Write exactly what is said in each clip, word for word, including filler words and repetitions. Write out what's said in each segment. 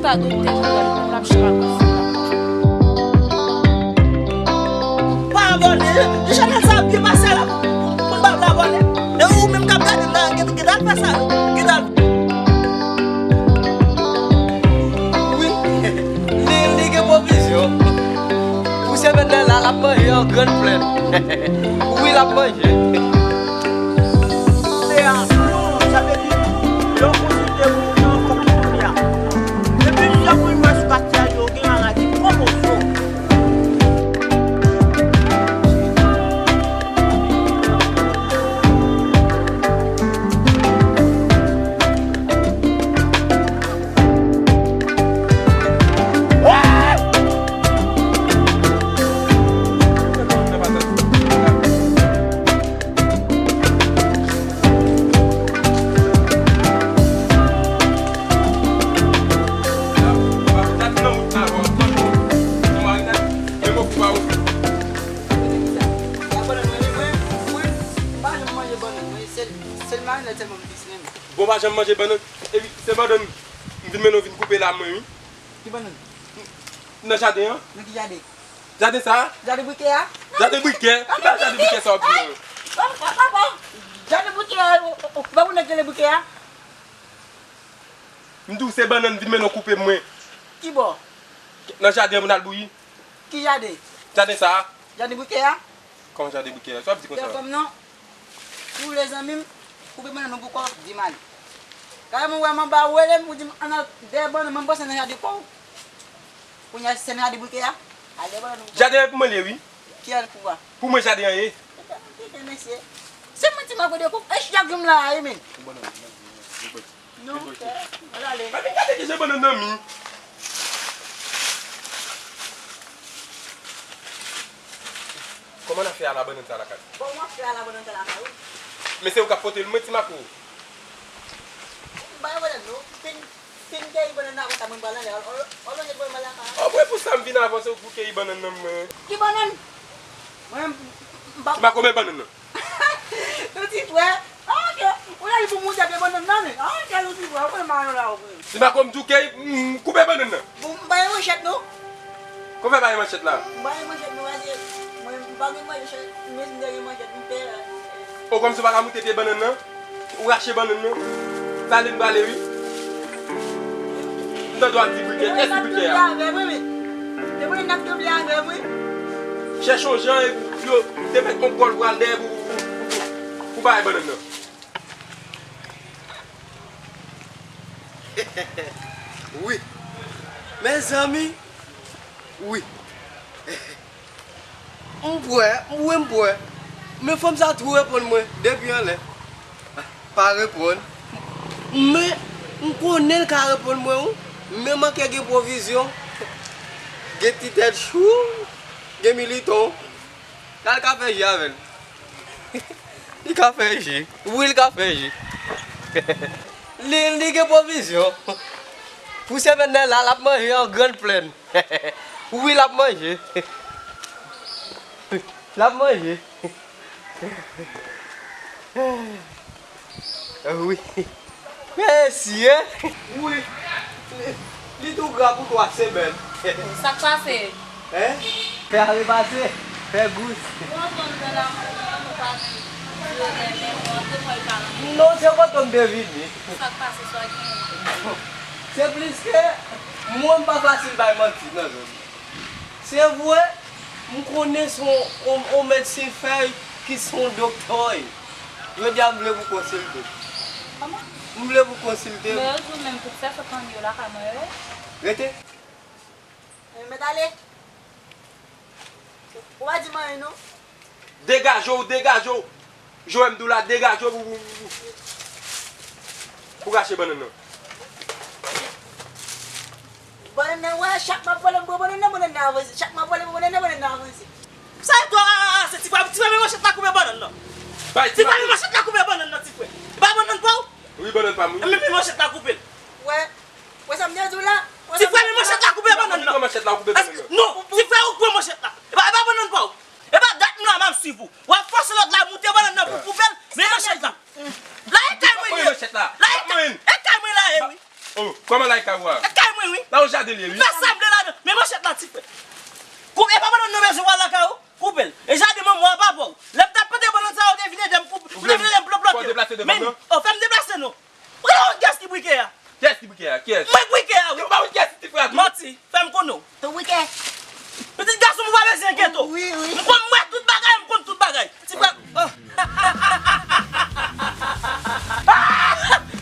Sa dote pou gade pou l ap chita kote. Pa abòne, Chanèl sa ap byen pase la pou, pou, pou l pa abòne. E ou menm k ap gade m la, gen, gen al fè sa, gen al. Wi, li, li gen pwovizyon. Pou semèn nan la, l ap manje an grann flèt. Wi, l ap manje. Se a, sa vle di, lè w konsilte moun nan, fòk li tounen a. Depi lè pou l wè sou katye a, yo gen maladi, pwomosyon. Bon, pa janm manje bannann. Epi, se bannann m vin mennen w vin koupe la, mwen, wi. Ki bannann? Nan jaden an. Nan ki jaden? Jaden sa a. Jaden brikè a? Jaden brikè. Ki bèl jaden brikè sa w ap di mwen? Papa, papa. Jaden brikè a, ou, ou, ou pa konnen jaden brikè a? M di w se bannann vin mennen w koupe mwen. Ki bò? Nan jaden an pou n al bouyi. Ki jaden? Jaden sa a. Jaden brikè a? Kòman jaden brikè a? Sa w ap di konsa? Telefòn nan. Si w vle zanmi m, koupe bannann nan pou kò w, di m ale. Kare mwen wè m anba ou rele m pou di m ann al dèyè bannann, mwen m panse nan jaden pa w. Kounye a, si se nan jaden brikè a, al dèyè bannann nan pou kò w. Jaden an pou mwen l ye, wi. Ki al pou a? Pou mwen jaden an ye. Mesye. Se mwen ti mago de koup, e chak jou m la a, wi, men. Non, frè, al ale. Papi, gade kijan bannann nan mi. Kòman n a fè ala bannann sa lakay? Kòman w ap fè ala bannann sa lakay ou? Men se ou k ap pote l, mwen ti mako. M pa gen pwoblèm non. Fin, fin keyi bannann nan, apre sa mwen pral anlè. Ou lonje pou mwen lakay. O, mwen pou sa m vin avan, se ou k pou keyi bannann nan mwen. Ki bannann? Mwen, m, m, m pa. Ti mako, men bannann nan. Yon ti frè. Ah, ok. Ou la li pou moute pye bannann nan, men. Ah, ok, yon ti frè. Ou konnen mayon la, ou konnen. Si pa kòm tou kèy, m koupe bannann nan. Bon, m pa gen manchèt, non. Kòman fè pa gen manchèt la? M pa gen manchèt, non, paske mwen, m pa gen manchèt, men si m te gen manchèt, m te. O, kòm si w pa ka moute pye bannann nan, ou rache bannann nan. Sa ale m prale, wi. M tande w ap di brikè. Kiyès ki brikè a? Te konnen n ap double avè mwen. Chèche yon jan e pou yo te mèt yon kòl pral dèyè pou, pou, pou, pou, pou bay bannann nan. Wi. Mezanmi. Wi. M pwè, wi m pwè. Men fanm sa tou reponn mwen depi anlè. Pa reponn. Men, m konnen l ka reponn mwen, wi. Men manke gen pwovizyon. Gen ti tèt chou. Gen militon. Sa l ka fè ji avè l. Li ka fè ji. Wi, li ka fè ji. Li, li gen pwovizyon. Pou semèn nan la, l ap manje an grann plèn. Wi, l ap manje. L ap manje. Wi. Mesye. Wi. Li, li tou gra pou twa semèn. Sa k pase? Hein? Fè a repase. Fè gous. Ou antre anndan la, mwen, mwen pa di. Ou renmen mwen, antre mwen l pa renmen. Non, se kote m te vini. Sa k pase, sa genyen? Se plis ke mwen, m pa fasil bay manti nan zòn. Se vre, m konnen se yon, yon, yon medsen fèy ki se yon doktè. Jodi a, m vle pou konsilte. Kòman? M vle pou konsilte. Men yo di w menm tout sè sot nan yo lakay mwen yo. Rete. Men mèt ale. Ou pa di m anyen non. Degaje w, degaje w. Joel m di w la, degaje w pou, pou, pou, pou rache bannann nan. Bannann nan, wè, chak m ap pale, m pran bannann nan, bannann nan avanse. Chak m ap pale, m pran bannann nan, bannann nan avanse. Sa e twa, a, a, a, se ti frè, ti frè, men manchèt la koupe bannann nan. Bay ti frè, men manchèt la koupe bannann nan, ti frè. E pa bannann pa w? Wi, bannann pa m, wi. Men, men manchèt la koupe l. Wè, wè sa m te di w la? Ti frè, men manchèt la koupe bannann nan. Manchèt la koupe bannann nan. Non, ti frè, ou pran manchèt la. E pa, e pa bannann pa w. E pa dat m la m ap swiv ou. W ap fòse lòt la moute bannann nan pou koupe l, men manchèt la. La e kay mwen ye. Manchèt la. La e kay, e kay mwen la ye, wi. Oh, kòman la e kay ou a? E kay mwen, wi. Nan yon jaden li ye, wi. Fè sa m vle ladan. Men manchèt la, ti frè. Koupe, e pa bannann nan bezwen pral lakay ou? Koupe l. E jaden manman w a papa w. Lè m t ap plante bannann sa, ou te vin ede m koupe. Ou te vin ede m ploplante. Ou deplase de bannann? Men, oh, fè m deplase non. Ou gen wont kiyès ki brikè a? Kiyès ki brikè a? Kiyès? Mwen brikè a, wi. Ou pa wont kiyès ki ti frè a tou? Manti. Fè m konnen w. Tou brikè. Pitit gason m ou pa bezwen enkyete w. Wi, wi. M konn, m wè tout bagay, m konn tout bagay. Ti frè. Oh.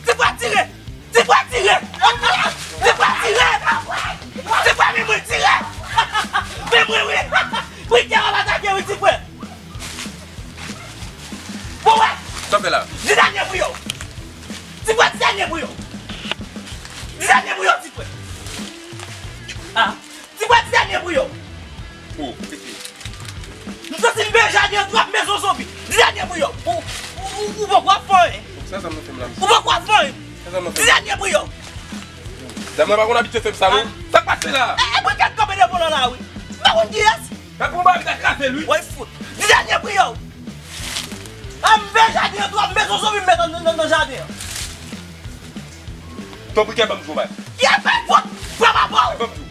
Ti frè tire. Ti frè tire. Ti frè tire. Ti frè men mwen tire. Men mwen wi. Brikè w ap atake wi ti frè. Bon wè. Sa w fè la? Di dènye pou yo. Ti frè, di dènye pou yo. Di dènye pou yo, ti frè. Ah. Ti frè, di dènye pou yo. Oh, pete. M santi m veye jaden an twòp, m bezwen zonbi. Di dènye pou yo. Ou, ou, ou, ou poko ap fè anyen. Sa zam nan fè m la, mesye? Ou poko ap fè anyen. Sa zam nan fè m? Di dènye pou yo. Zam nan pa konn abitye fè m sa, non. Sa k pase la? E, e, brikè k kanpe devan w la, wi. M pa konn kiyès. Gad pou m pa vin kraze l, wi. Woy fout. Di dènye pou yo. A, m veye jaden an twòp, m bezwen zonbi m met nan, nan, nan jaden an. Ton brikè ban m di w bagay. Ki afè fòt? Frè papa w. Ban m di w.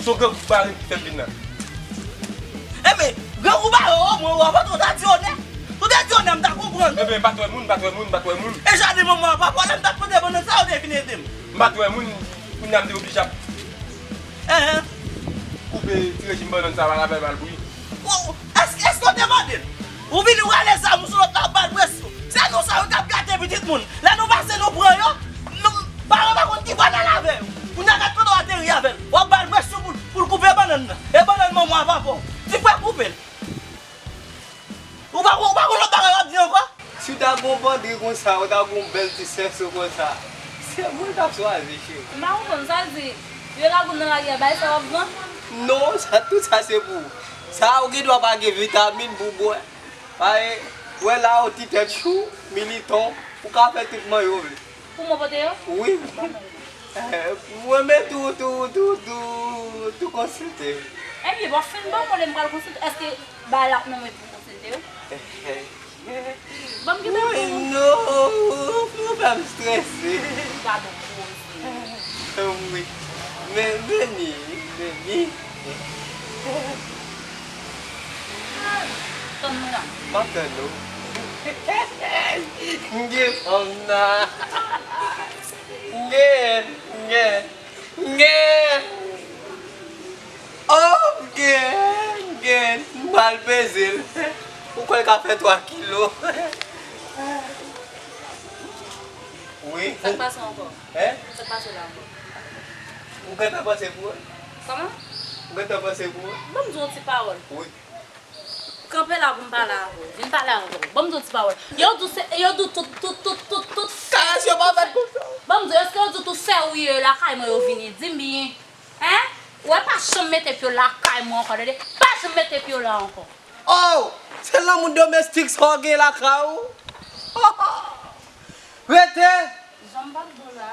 Se yon grangou ki bare m ki fè m vin la. Enben, grangou bare w, mwen, w ap antre w ta di onè. Ou te di onè, m ta konprann. Enben, m pa t wè moun, m pa t wè moun, m pa t wè moun. E jaden manman w a papa w la, m t ap plante bannann sa, ou te vin ede m. M pa t wè moun, kounye a m te oblije ap Enhen. Koupe ti rejim bannann sa, pa la fè mal pou li. Ou, èske, èske w te mande l? Ou vini w rale zam ou sou lòt la, w ap ba l presyon. Se nou sa yo k ap gate pitit moun. Lè nou pase nou pran yo, nou, paran pa konn ki bò n al avè yo. Kounye a gad kote w ateri avè l. W ap ba l presyon pou, pou l koupe bannann nan. E bannann manman w a papa w. Ti frè koupe l. Ou pa, ou pa konn lòt bagay w ap di ankò? Si w ta gon bandi konsa, ou ta gon bèl ti sèso konsa, se mwen w t ap chwazi, cheri. M pa konprann, sa vle di, yo lage w nan lari a, bay sa w ap vann? Non, sa, tout sa se pou ou. Sa ou gen dwa pa gen vitamin pou w bwè. Paske, wè la, yon ti tèt chou, militon, ou ka fè tout manyen w vle. Pou mwen pote yo? Wi. Mwen men tou, tou, tou, tou, tou konsilte. Ebyen, w ap fin ban mwen lè m pral konsilte. Èske bagay la ap nan men pou m konsilte yo? Ban m kite pou ou. Non, ou fè m strese. Gade w koze. Wi. Men, vini, vini. Tann mwen la. M ap tann ou. M gen fanm nan. M gen, m gen, m gen. Oh, m gen, m gen. M pral peze l. Ou kwè l ka fè twa kilo? Wi. Sa k pase ankò? Hein? Sa k pase la ankò? Ou gentan panse pou mwen? Kòman? Ou gentan panse pou mwen? Ban m di w yon ti pawòl. Wi. Kanpe la pou m pale avè w. Vin pale avè w. Ban m di w ti pawòl. Yo di w se, yo di w tout, tout, tout, tout, tout. Karès yo pa fèt konsa. Ban m di w, èske yo di w tout sè ou ye yo lakay mwen yo vini? Di m byen. Hein? Ou wè pa janm mete pye w lakay mwen ankò, tande? Pa janm mete pye w la ankò. Oh! Se lanmou domestik sa w gen lakay ou? Rete! Jan m pa t bon la.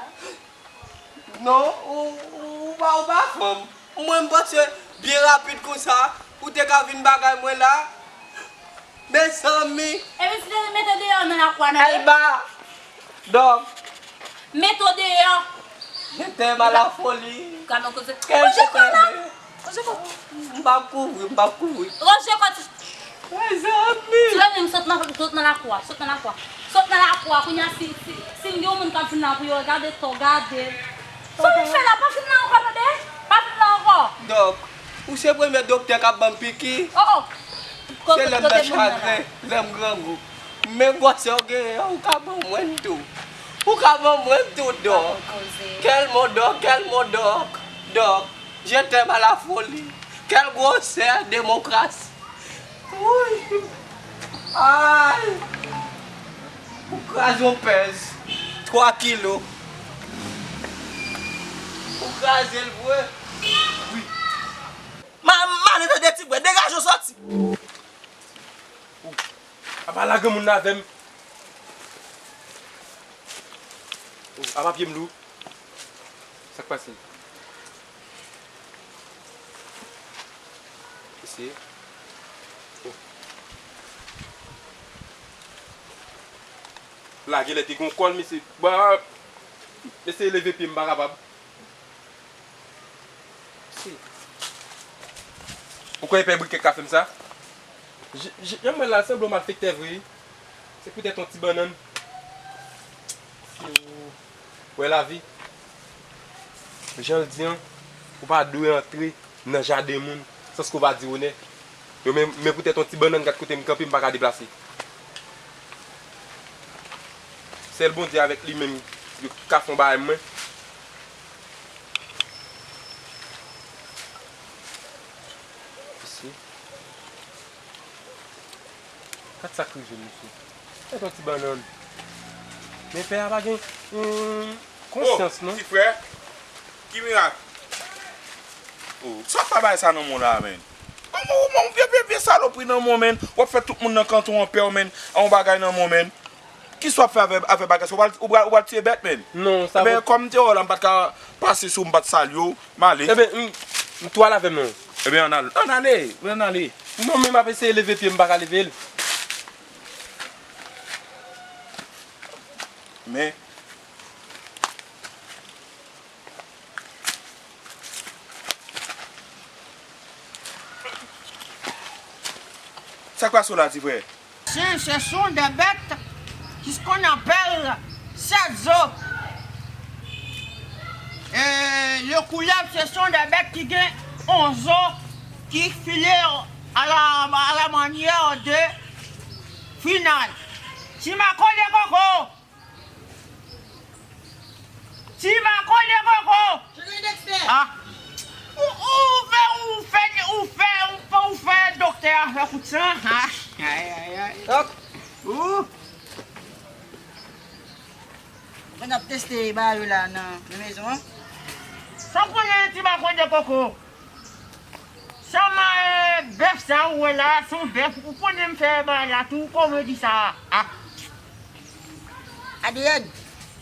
Non, ou, ou, ou pa, ou pa fanm. Mwen, m panse byen rapid konsa, ou te ka vin bagay mwen la. Mezanmi! Epi si te mete deyò nan lakou a, nan Elba! Dòk! Mete w deyò! Je t'aime à la folie. Gade yon koze. Kèl je t'aime. Koze kò. M p ap kouvri, m p ap kouvri. Ranje kò ti. Mezanmi! Ti Loni, sot nan, sot nan lakou a, sot nan lakou a. Sot nan lakou a, kounye a si, si, si m gen yon moun k ap vin la pou yo gade to, gade. Sa w ap fè la, pa vin la ankò, tande? Pa vin la ankò. Dòk, ou se premye doktè k ap ban m piki. Oh, oh. Se lè m nan chagren, lè m grangou. Men gwosè w genyen an, ou ka ban mwen l tou. Ou ka ban mwen l tou, Dòk. Kèl mo, Dòk, kèl mo, Dòk. Dòk, je t'aime à la folie. Kèl gwosè, demokrasi. Wouy! Ay! Ou kraze yon pèz twa kilo. Ou kraze l vre. Wi. Ma, m ale tande ti frè, degaje w sòti. Apa la granmoun nan avè m. Apa pye m lou. Sa k pase? Mesye. La genlè te gon kòl, mesye. Ba, mesye leve pye m pa kapab. Ou kwè pè Brikè k ka fè m sa? Jan m wè l la, l sanble yon malfektè vre wi. Se poutèt yon ti bannann. Si w wè lavi, jan l di an, ou pa dwe antre nan jaden moun san ke w pa di onè. Yo, men, men poutèt yon ti bannann, gad kote m kanpe, m pa ka deplase. Sèl Bondye avèk li menm yo ka fè yon bagay mwen. Isi. Gad sa k rive m, mesye. Gad yon ti bannann. Men pè a pa gen, hmm, konsyans, non. Ti frè, ki mirak? Oh, sa w ap fè bay sa nan men w la, menn? Kòman w, w vye, vye, vye salopri nan men w, menn? W ap fè tout moun nan kanton an pè w, menn. An yon bagay nan men w, menn. Kisa w ap fè avè, avè bagay sa? Ou pral, ou pral, ou pral tiye bèt, menn? Non, sa. Ebyen, kòm m te wè w la, m pa t ka pase sou w, m pa t salye w, m ale. Ebyen, m, m tou al avè m non. Ebyen, ann al, ann ale, ann ale. Non, men m ap eseye leve pye m, m pa ka leve l. Men. Sa k pase w la, ti frè? Chien, ce sont des bêtes qui, ce qu'on appelle sept os. Et le coulève, ce sont des bêtes qui gagnent onze os, qui filent à la, à la manière de final. Ti Mako de koko. Ti Mako de koko. Cheri Dexter. Ah. Ou, ou fè, ou fè, ou fè, ou fè, ou fè doktè a fè kout san. Ah. Ay, ay, ay. Dòk. Ou. Mwen ap teste bagay yo la nan, nan mezon an. Sa w konnen Ti Mako de koko? Sa ma, eh, bèf sa ou wè la, se yon bèf. Ou konnen m fè bagay la tou, kòman di sa a? Ah. Adrienne.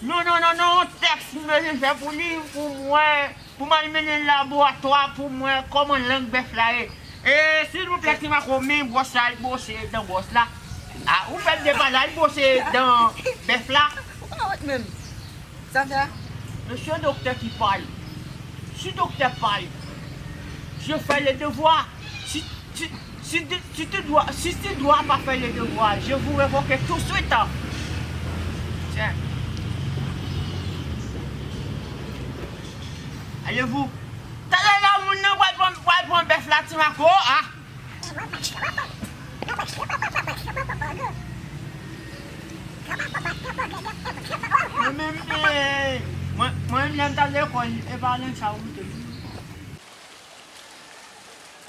Non, non, non, non, yon tèks m bezwen fè pou li, pou m wè, pou m al mennen l laboratwa, pou m wè kòman lang bèf la ye. E, silvouplè, Ti Mako, men bwòs la, al bwose dan bwòs la. Ah, ou fè m depaze, al bwose dan bèf la. Ou pa wont menm. Sa fè? Monsieur docteur qui parle. Si doktè pale, je fais le devoir. Si, si, si, si tu dois, si tu dois pas faire le devoir, je vous révoque tout de suite. Tiens. Allez-vous. Talè la, moun nan pral pran, pral pran bèf la, Ti Mako, ah. Mwen menm, eh, mwen, mwen menm lè m t al lekòl, e pa lang sa ou te di.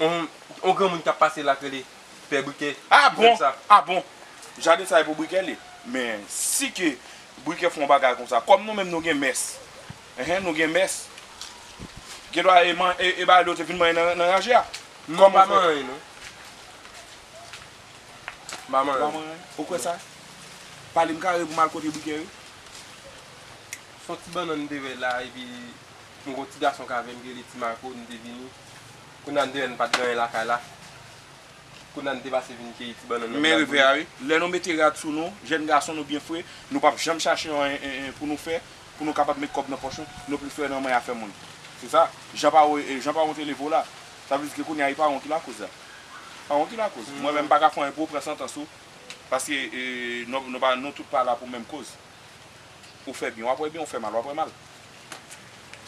On, on granmoun k ap pase la k rele Pè Brikè. Ah bon? Ah bon? Jaden sa e pou Brikè li. Men si ke Brikè fè yon bagay konsa, kòm nou menm nou gen mès. Enhen, nou gen mès. Gen dwa e man-, e, e bagay yo te vin manyen nan, nan raje a. Non, m pa manyen, non. M pa manyen. Ou kwè sa? Pale m kare pou m al kote Brikè, wi. Se yon ti bannann m te wè la, epi m gen yon ti gason k avè m ki rele Ti Mako, m te vini. Kounye a m te wè n pa t gen anyen lakay la. Kounye a n te pase vin keyi ti bannann nan. Men revè a, wi. Lè nou mete rad sou nou, jèn gason nou byen fre, nou p ap janm chache yon, en, en, en pou nou fè, pou nou kapab met kòb nan pòch nou, nou plis fè nan men afè moun. Se sa, jan pawon, e, jan pawon te leve w la. Sa vle di ke kounye a, e pawon ki lakoz la. Pawon ki lakoz. Mwen menm, m pa ka fè anyen pou ou, pran santans ou, paske, e, nou, nou pa, nou tout pa la pou menm koz. Ou fè byen, w ap wè byen, ou fè mal, w ap wè mal.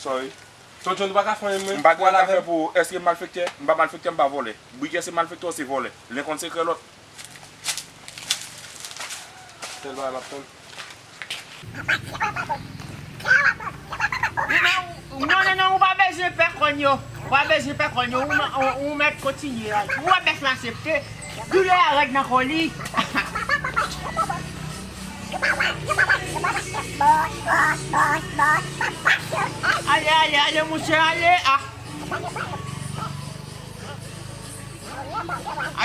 Sorry. Tonton, nou pa ka fè anyen, mwen. M pa gen anyen a fè pou ou. Èske m malfektè? M pa malfektè, m pa vòlè. Brikè se malfektè, ou se vòlè. Len konn sekrè lòt. Sèl bagay m ap tann. Non, non, non, ou pa bezwen pè kòn yo. Ou pa bezwen pè kòn yo. Ou, ou, ou mèt kontinye a. Ou wè bèf la aksepte. Doulè a rèd nan kò li. Ale, ale, ale, monchè, ale. Ah.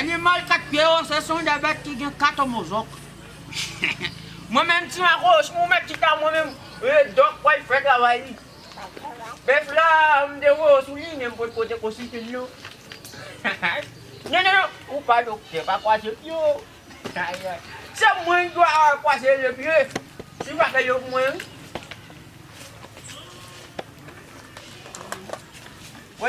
Animal kat pye yo, se son de bèt ki gen kat mozòk. Mwen menm, Ti Mako, si mwen mèt chita, mwen menm, e, dòk pral fè travay li. Bèf la, m te voye w sou li, men m pot ko te konsilte l, non. Non, non, non, ou pa doktè, pa kwaze pye w. Ay, ay. Se mwen ki dwe kwaze le pye. Si w pa fè yo pou mwen, wi.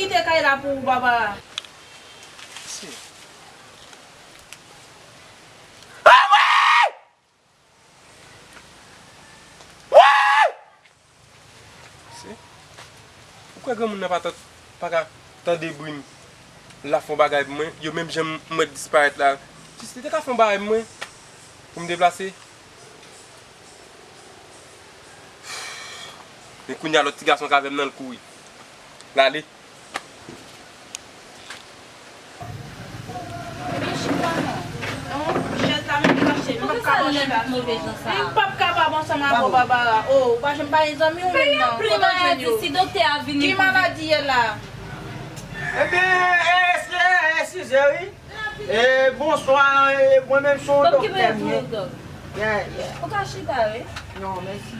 kite kay la pou ou, Barbara. Se, ou kwè granmoun nan pa t, pa ka tande bri m, l ap fè yon bagay pou mwen? Yo menm jan m wè disparèt la, jis li te ka fè yon bagay pou mwen, pou m deplase. Men kounye a lòt ti gason k avè m nan l kouri. L ale. Chèz la menm kache, m p ap kapab chita. M p ap kapab ansanm avè w, Barbara. O, ou pa janm pa gen zanmi w menm non. Kote w jwenn yo? Ki maladi ye la? Ebyen, eskize wi. E, bonswa, e, mwen menm se yon doktè m ye. Yeah, yeah. Ou ka chita wi. Non, mèsi.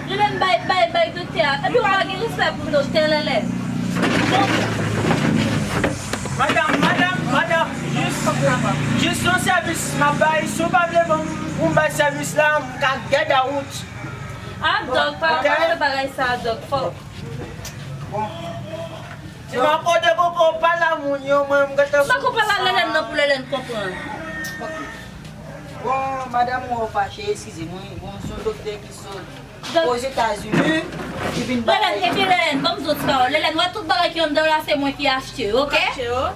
Li menm bay, bay, bay doktè a. Epi w pa gen respè pou doktè, Lèlè. Madanm, madanm, madanm, jis, jis yon sèvis m ap bay. Si w pa vle ban m, pou m bay sèvis la, m ka get out. Ah, dòk, pa, pa fè bagay sa, dòk. Fò. Bon. Si m ap pote koko, pale a moun yo, mwen, m gentan sou. Bako pale a Lèlè nan pou Lèlè konprann. Bon, madanm mwen fache, eskize mwen. Bon, se yon doktè ki sot Ozetazini, ki vin bay. Lèlè, epi Lèlè, ban m di w ti pawòl. Lèlè, wè tout bagay ki anndan la, se mwen ki achte yo, oke?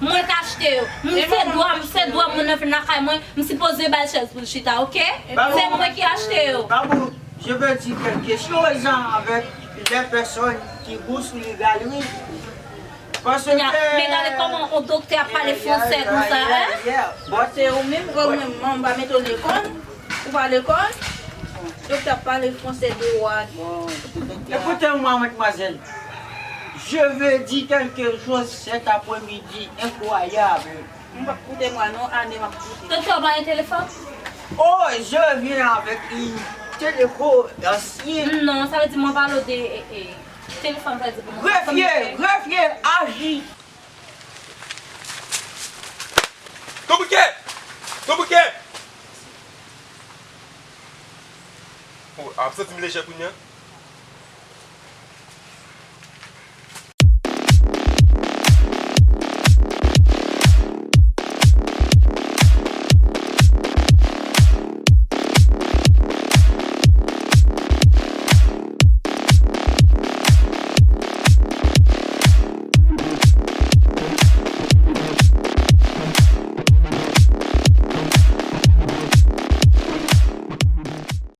Mwen k achte yo. M se dwa, m se dwa moun nan vin lakay mwen, m sipoze ba l chèz pou l chita, oke? Se mwen ki achte yo. Babou, je veux dire quelque chose avec les personnes qui bougent sur les galeries. Paske. Men gade kòman yon doktè ap pale fransè konsa, en? Bon, se ou menm, ou menm, manman pa mete w lekòl, ou pa lekòl, doktè ap pale fransè de wad. Écoutez-moi, mademoiselle. Je veux dire quelque chose cet après-midi incroyable. M p ap koute mwa non, ane m ap koute. Doktè, ou pa gen telefòn? Oh, je viens avec un téléphone ancien. Non, sa vle di mwen pale w de, e, e, telefòn, sa vle di pou mwen. Grefye, grefye, aji. Konbouke! Konbouke! Oh, ap santi m lejè kounye a.